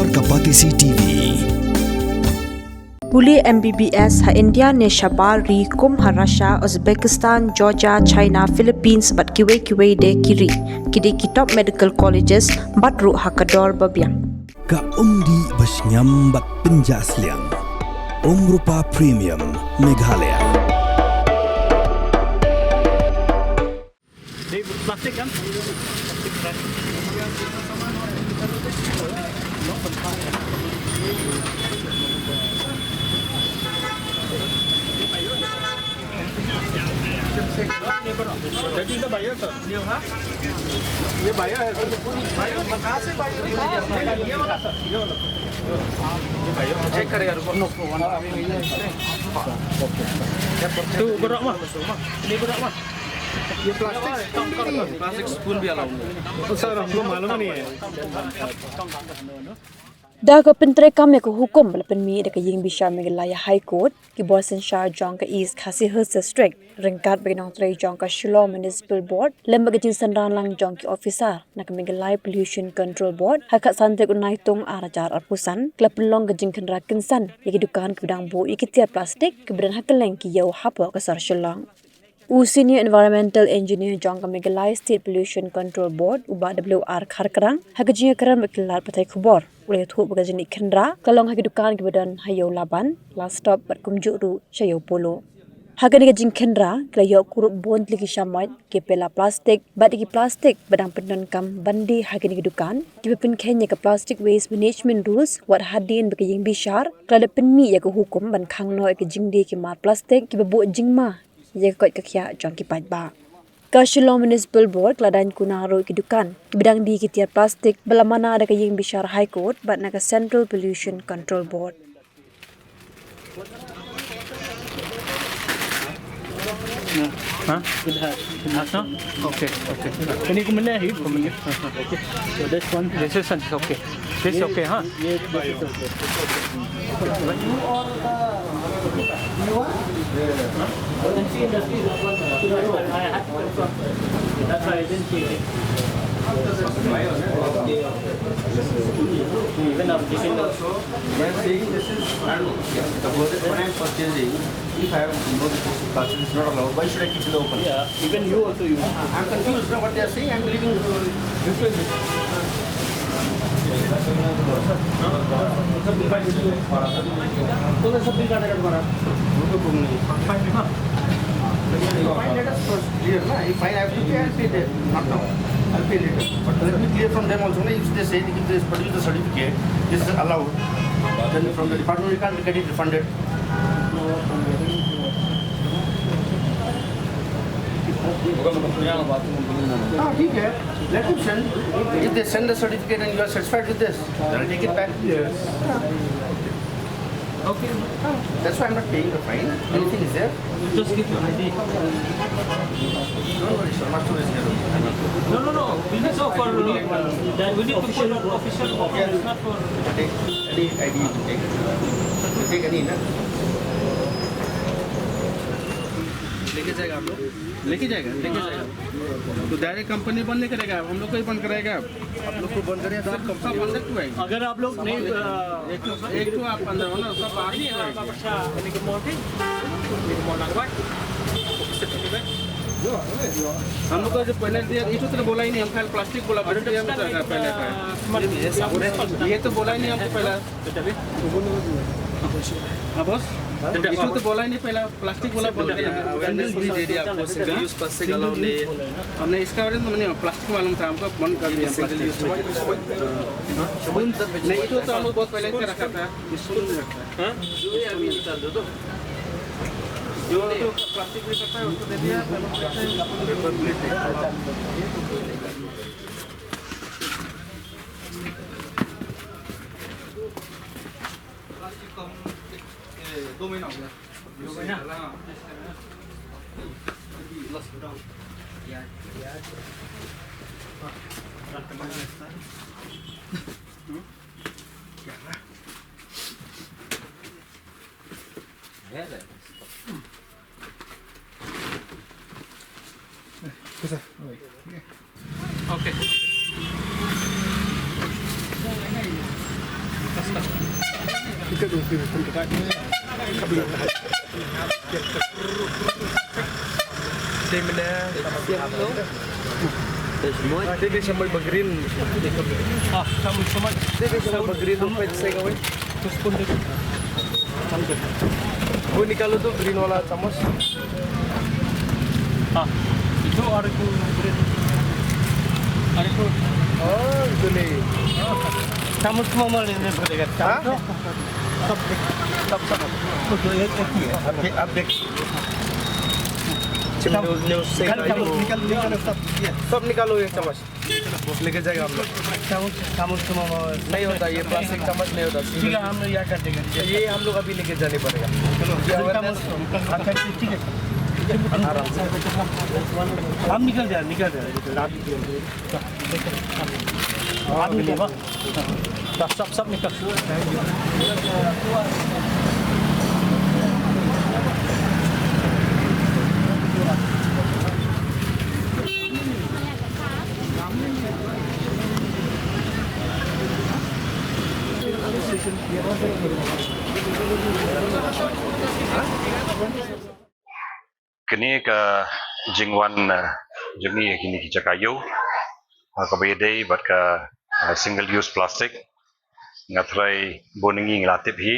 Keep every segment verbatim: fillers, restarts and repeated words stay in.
Kapatisi T V. Pule M B B S ha India ne shabar ri kum ha Russia, Uzbekistan, Georgia, China, Philippines bad kiwei kiwei de ki ri. Ki dei ki top medical colleges bad ruh ha ka dor ba biang. Ka umdih ba shngiam bad pynjah sliang. Umrupa Premium Meghalaya. Di plastik kan? Jadi kita bayar, sir. Dia bayar, sir. Bayar, makasih, bayar. Dia, dia, dia, sir. Dia, sir. Dia bayar. Check करेगा, रुको। तू ऊपर रख, माँ। ये plastic spoon भी नहीं है। Plastic spoon भी allow नहीं है। Oh, sir, हमको मालूम नहीं है। Da ka pyntreikam ïa ka hukum ba la pynmih da ka ïing bishar Meghalaya High Court, ki bor synshar jong ka East Khasi Hills District ryngkat bad ki nongtrei jong ka Shillong Municipal Board lem bad ka jingsynran lang jong ki officer na ka Meghalaya Pollution Control Board ha ka khatsan tarik u Naitung ar hajar arphew san, ki la pynlong ka jingkhynra kynsan ïa ki dukan kiba dang buh ïa ki tiar plastik kiba don ha kylleng ki ïew hapoh ka sor Shillong. U Senior Environmental Engineer jong ka Meghalaya State Pollution Control Board, u Bah W R Kharkrang, ha ka jingïakren bad ki lad pathai khubor, u la ïathuh ba ka jingkhynra ka long ha ki dukan kiba don ha Ïew Laban, Last Stop bad kumjuh ruh sha Ïew Polo. Ha kane ka jingkhynra, ki la ïoh kurup bun tylli ki shamoit, ki pela plastik bad ki plastik ba dang pyndonkam ban die ha kine ki dukan kiba pynkheiñ ïa ka Plastic Waste Management Rules, wat hadien ba ka ïing bishar ka la dep pynmih ïa ka hukum ban khang noh ïa ka jingdie ki mar plastik kiba buh jingma ïa ka koit ka khiah jong ki paidbah. Ka Shillong Municipal Board ka la daiñ kuna ruh ïa ki dukan kiba dang die ki tiar plastik ba la mana da ka ïing bishar High Court bad na ka Central Pollution Control Board. हाँ? हाँ, तो? ओके, ओके। Can you come in here? Come in here. So this one. This is okay. This okay, हाँ? ये, this is okay. That's why I didn't see it. Even our kitchen also. They are saying this is, I don't know, yes, the budget, when I'm purchasing, if I have no resources, plastic is not allowed, why should I keep it open? Yeah, even you also use. I'm confused, no, what they are saying, I'm believing. तो सब बिल काटेगा तुम्हारा। Fine, let us first clear, na? If fine I have to pay, I'll pay there, not now. I'll pay later. But let me clear from them also, na? If they say, if they produce the certificate, this is allowed, then from the department we can't get it refunded. Ah, ठीक है. Let them send. If they send the certificate and you are satisfied with this, then I'll take it back. Yes. Okay. That's why I'm not paying the fine. Anything is there? Just keep your I D. Don't worry, sir. Master is here. No, no, no. We need for, uh, that we need to put an official copy. It's not for any I D you take. You take any, na? लेके जाएगा हम लोग। लेके जाएगा, लेके जाएगा। तो डायरेक्ट कंपनी बंद नहीं करेगा, हम लोग को ही बंद कराएगा। आप लोग को बंद करें, सब, सब अंदर क्यों आएंगे? अगर आप लोग नहीं, अ, एक तो, एक तो आप अंदर हो ना, सब बाहर नहीं आएंगे। हम लोग को जो पहले दिया, ये तो तूने बोला ही नहीं, हम खाली प्लास्टिक बोला, बोला दिया हम तो पहले का। ये तो बोला ही नहीं हमको पहला। हाँ, बॉस? ये तो बोला ही नहीं पहला। प्लास्टिक वाला बोल दिया। अवेयरनेस भी दे दिया आपको, सिंगल यूज़ प्लास्टिक अलाउ नहीं है। हमने इसका बारे में, हमने प्लास्टिक मालूम था, हमको बंद कर दिया सिंगल यूज़ प्लास्टिक। नहीं, तो, तो हम लोग बहुत पहले से रखा था, स्कूल में रखा है। हाँ? जो, जो प्लास्टिक में रखा है, उसको दे दिया, पेपर प्लेट है। प्लास्टिक को हम, ए, दो महीना हो गया। दो महीना? हाँ। ओके। Dei mynne. Dei sambal ba green. Ah, sambal, sambal. Dei sambal ba green tu peit sa kawei. Bun, nikalo tu green wala chamoch. Ah, itu ada tu green. Ada tu. Oh, itu ni. Chamoch semua malah ni boleh kata. Ha? Stop, stop, stop. Update, update. Chim, nikalo, nikalo, nikalo, stop. Stop, nikalo yang chamoch. लेके जाएगा हम लोग। चामच, चामच तो मामा नहीं होता, ये प्लास्टिक चम्मच नहीं होता। ठीक है, हम लोग यहाँ कर देंगे। ये हम लोग अभी लेके जाने पड़ेगा। चलो, ये अवेयरनेस। अच्छा, ठीक है। आराम से। हम निकल जाए, निकल जाए। आप निकल जाए। Stop, stop, stop, nikalo. Kane ka jingwan, eh, jong ngi ha kine ki jaka ïew, ha kaba ïadei bad ka, eh, single use plastic. Nga tharai bun ngi ngi la tip hi,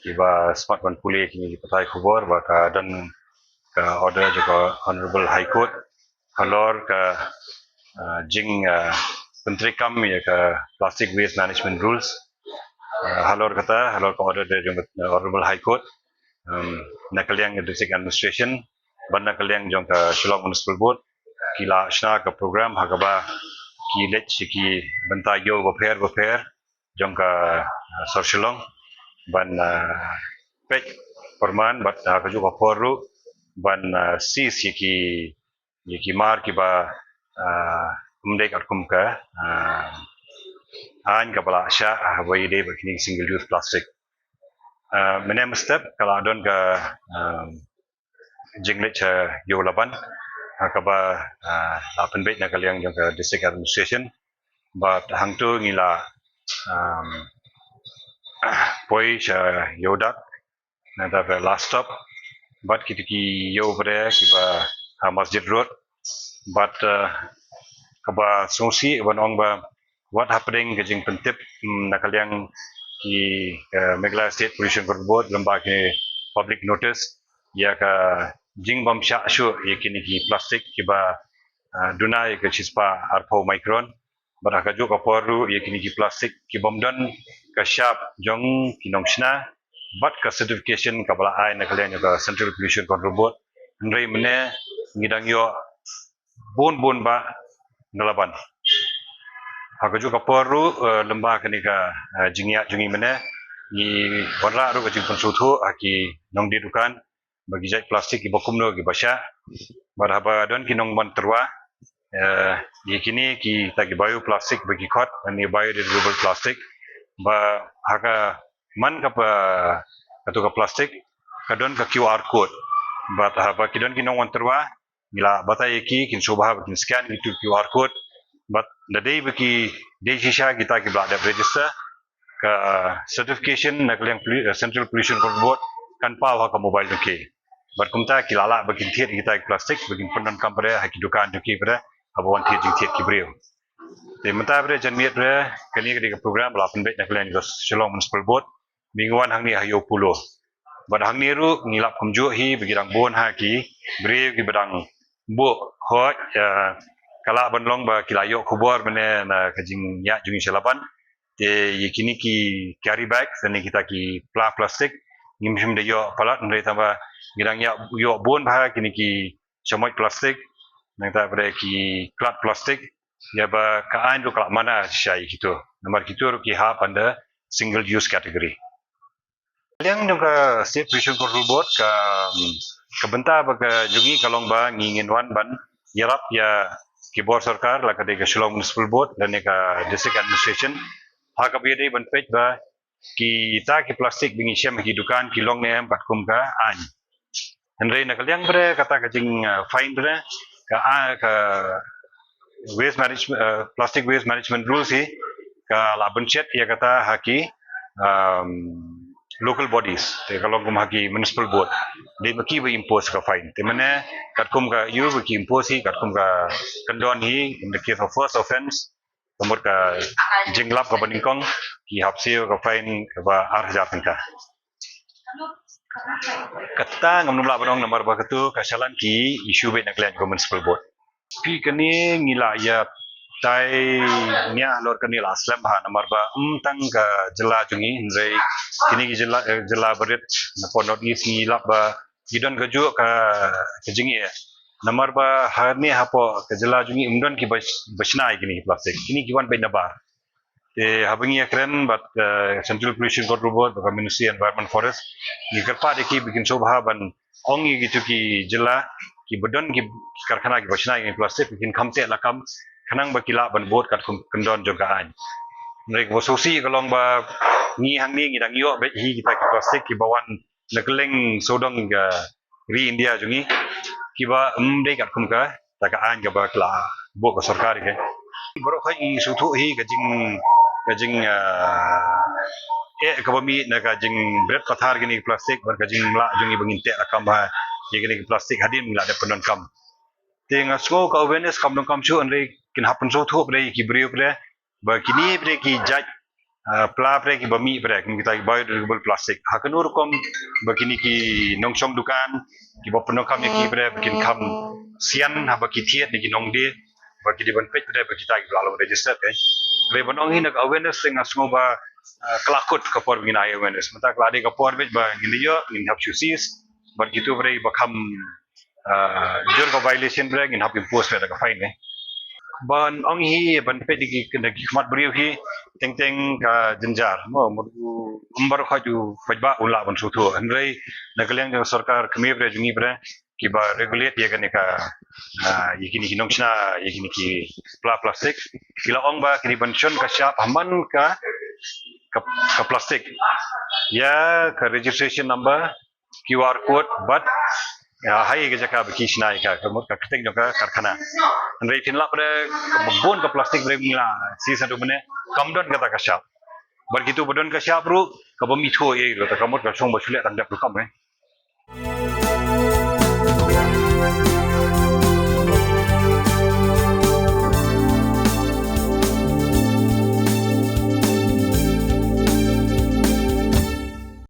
kiba smat ban pule kine ki pathai khubor ba ka don ka order jong ka Honorable High Court halor ka, eh, jing, eh, pyntreikam ïa ka Plastic Waste Management Rules. Eh, halor kata, halor ka order jong ka, eh, Honorable High Court, em, na ka liang District Administration, bad na ka liang jong ka Shillong Municipal Board, ki la shna ka program ha kaba ki leit sha ki bynta ïew bapher bapher jong ka, eh, sor Shillong, ban, eh, peit pyrman bad, eh, ha kajuh ka por ruh ban, eh, seize ïa ki, ïa ki mar kiba, eh, ym dei katkum ka, eh, aiñ kaba la shah, eh, haba ïadei bad kine ki single use plastic. Eh, mynne mynstep ka la don ka, eh, jingleit sha Ïew Laban, ha kaba, eh, la pynbeit na ka liang jong ka District Administration. Bad hangto ngi la, em, poi sha Ïew Dat, nangta ba last stop. Bad kito ki ïew ba dei kiba ha Masjid Road. Bad, eh, kaba sngewsih ban ong ba wat hapdeng ka jingpyntip, mm, na ka liang ki, eh, Meghalaya State Pollution Control Board lyngba ki public notice ïa ka jingbymshah shuh ïa kine ki plastik kiba, eh, duna ïa ka shispah arphew micron. Bad ha kajuh ka por ruh ïa kine ki plastik ki bym don ka shap jong ki nongshna bad ka certification kaba la ai na ka liang jong ka Central Pollution Control Board. Hynrei mynne ngi dang ïoh bun bun bah na Laban. Ha kajuh ka por ruh, eh, lyngba kane ka, eh, jingïaid jong ngi mynne, ngi wanrah ruh ka jingpynsngewthuh ha ki nongdie dukan ba ki jait plastik kiba kumno kiba shah. Bad haba don ki nongwan tyrwa, eh, ïa kine kita ki bioplastik ba ki khot, ne biodegradable plastic, ba ha ka man ka ba, kato ka plastik ka don ka Q R code. Bad haba ki don ki nongwan tyrwa, ngi la batai ïa ki, kin sngewbha ba kin scan ïa ki Q R code. Bad da dei ba ki dei shisha kita kiba la dep register, ka certification na ka liang pollu-, eh, Central Pollution Control Board kan paw ha ka mobile jong ki. Bad kumta ki la lah ba kin thied kita ki plastik, ba kin pyndonkam pat ha ki dukan jong ki pat, haba wan thied jingthied ki briew. Te mynta pat janmiet pat, kane ka dei ka program ba la pynbeit na ka liang ka Shillong Municipal Board, ba ngi wan hangne ha Ïew Polo. Bad hangne ruh ngi lap kumjuh hi ba ki dang bun ha ki briew kiba dang buh hoi, eh, ka lah ban long ba ki la ïoh khubor mynne na ka jingïaid jong ngi sha Laban. Te ïa kine ki carry bag, ne kita ki pla plastik, ngim shym da ïoh palat, hynrei tangba ngi dang ïa ïoh bun bha kine ki shamoit plastik, nangta pat ki klat plastik, ïa ba ka aiñ ruh ka la mana shisha ïa kito. Namar kito ruh ki hap under single use category. Liang jong ka State Pollution Control Board ka, ka bynta ba ka jong ngi ka long ba ngi ngin wan ban ïarap ïa ki bor sorkar, la ka dei ka Shillong Municipal Board lane ka District Administration, ha kaba ïadei ban peit ba kita ki plastik ba ngi shem ha ki dukan ki long ne em katkum ka aiñ. Hynrei na ka liang pat kata ka jing, eh, fine pat, ka, ah, ka waste management, eh, plastic waste management rules hi ka la bunshet ïa kata ha ki, um, local bodies, te ka long kum ha ki municipal board. Dei ma ki ba impose ka fine. Te mynne katkum ka ïoh ba ki impose hi, katkum ka kyndon hi, in the case of first offence, ka mut ka jinglap kaba nyngkong, ki hap siew ka fine kaba ar hajar tyngka. Kata ngam nym lah ban ong namar ba katu ka shalan ki issue beit na ka liang ka municipal board. Phi, kane ngi la ïa tai nia halor kane la slem ha namar ba ym tang ka jylla jong ngi, hynrei kine ki jylla, eh, jylla barit na pdeng North East ngi lap ba ki don kajuh ka, ka jingeh. Namar ba hane hapoh ka jylla jong ngi ym don ki ba, ba shna ïa kine ki plastik. Kine ki wan beit nabar. Te haba ngi ïakren bad, eh, Central Pollution Control Board bad ka Ministry Environment Forest, ngi kyrpad ïa ki ba kin sngewbha ban ong ïa kitu ki jylla kiba don ki karkhana kiba shna ïa ki plastik, ba kin kham teh lakam khnang ba ki lah ban bud katkum kyndon jong ka aiñ. Hynrei kaba sngewsih ka long ba ngi hangne ngi dang ïoh beit hi kita ki plastik kiba wan na kylleng sawdong ka ri India jong ngi, kiba ym dei katkum kata ka aiñ kaba la buh ka sorkar ïa ka. Baroh khoit ngi sngewthuh hi ka jing, ka jing, ah, eh, kaba mih na ka jingbret pathar kine ki plastik bad ka jinglah jong ngi ba ngin teh lakam ha ïa kine ki plastik hadien ngi la dep pyndonkam. Te nga sngew ka awareness kam donkam shuh, hynrei kin hap pynsngewthuh pat ïa ki briew pat ba kine pat ki jait, ah, pla pat kiba mih pat, kum kita ki biodegradable plastic. Ha kano rukom ba kine ki nongshong dukan kiba pyndonkam ïa ki pat ba kin kham sian haba ki thied na ki nongdie, ba ki dei ban peit pat ba kita kiba la long registered, eh. Hynrei ban ong hi na ka awareness te nga sngew ba, ah, ka la kut ka por ba ngin ai awareness. Mynta ka la dei ka por beit ba ngin ïoh, ngin hap shu seize bad kitu pat ba kham, ah, jur ka violation pat ngin hap impose pat ka fine, eh. Ban ong hi ban peit da ki, da ki khmat briew hi teng teng ka jynjar. Mo, mo, ym baroh khoit u paidbah un lah ban sngewthuh. Hynrei na ka liang jong sorkar kmie pat jong ngi pat kiba regulate ïa kane ka, ah, ïa kine ki nongshna ïa kine ki pla plastik, ki la ong ba ki dei ban shon ka shap ha man ka, ka, ka plastik ïa ka registration number, Q R code bad, ah, ha ïa ka jaka ba ki shna ïa ka, ka mut ka kyrteng jong ka karkhana. Hynrei phin lap pat ba bun ka plastik ba ngi la seize haduh mynne kam don kata ka shap. Bad kitu ba don ka shap ruh kaba mih thuh ïa ruh, ka mut ka shong ba shu leh tang dep rukom, eh.